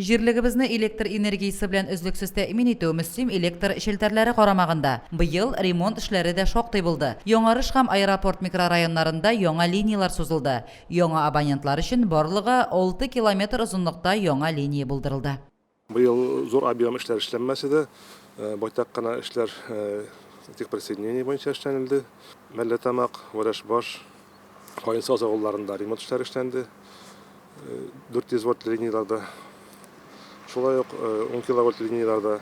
Җирлегебезне электр энергиясе белән өзлексез тәэмин итү Мөслим электр челтәрләре карамагында. Быел ремонт эшләре дә шактый булды. Яңарыш һәм Аэропорт микрорайоннарында яңа линияләр сузылды. Яңа абонентлар өчен барлыгы 6 километр озынлыкта яңа линия булдырылды. Быел зур объем эшләр эшләнмәсә дә, байтак кына эшләр техприсоединение буенча эшләнелде. Мәлләтамак, Вәрәшбаш, Каенсаз авылларында ремонт эшләре эшләнде. 400 вольт линияләрдә, шулай ук 10 киловольт линияләрдә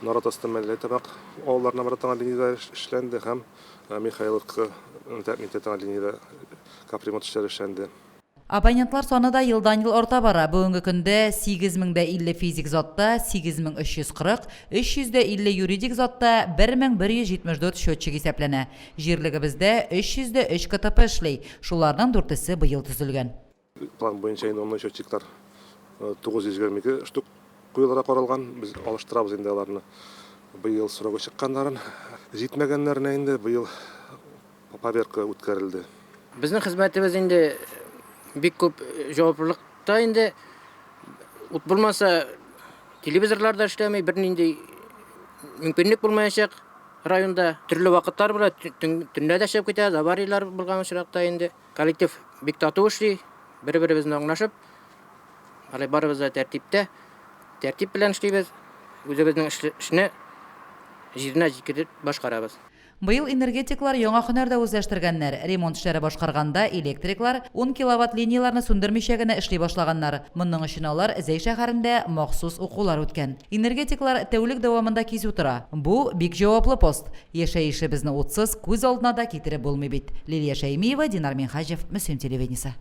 Нарат Асты, Мәлләтамак авылларына бара торган линияләр эшләнде һәм Михайловка тәэмин итә торган линиядә капремонт эшләре эшләнде. Абонентлар саны да елдан-ел арта бара. Бүгенге көндә 8050 физик затта, 8340, 350 юридик затта 1174 счетчик исәпләнә. Җирлегебездә 303 КТП эшли, шуларның дүртесе быел төзелгән. План буенча инде умный счетчиклар 922 штук куелырга каралган. Без алыштырабыз инде аларны быел срогы чыкканнарын. Җитмәгәннәренә инде быел поверка үткәрелде. Безнең хезмәтебез инде бик күп җаваплылыкта инде. Ут булмаса, телевизорлар да эшләми, бернинди мөмкинлек булмаячак районда. Төрле вакытлар була, төнлә дә чыгып китә, аварияләр булган очракта инде. Коллектив бик тату эшли, бер-беребезне аңлашып, алай барыбыз да тәртиптә, тәртип белән эшлибез, үзебезнең эшне җиренә җиткереп башкарабыз. Быел энергетиклар яңа һөнәр дә үзләштергәннәр. Ремонт эшләре башкарганда электриклар ун киловатт линияләрне сүндермичә генә эшли башлаганнар. Моның өчен алар Зәй шәһәрендә махсус укулар үткән. Энергетиклар тәүлек дәвамында кизү тора. Бу, бик җаваплы пост. Яшәешебезне утсыз күз алдына да китереп булмый бит. Лилия Шәймиева, Динар Минһаҗев, Мөслим телевидениесе.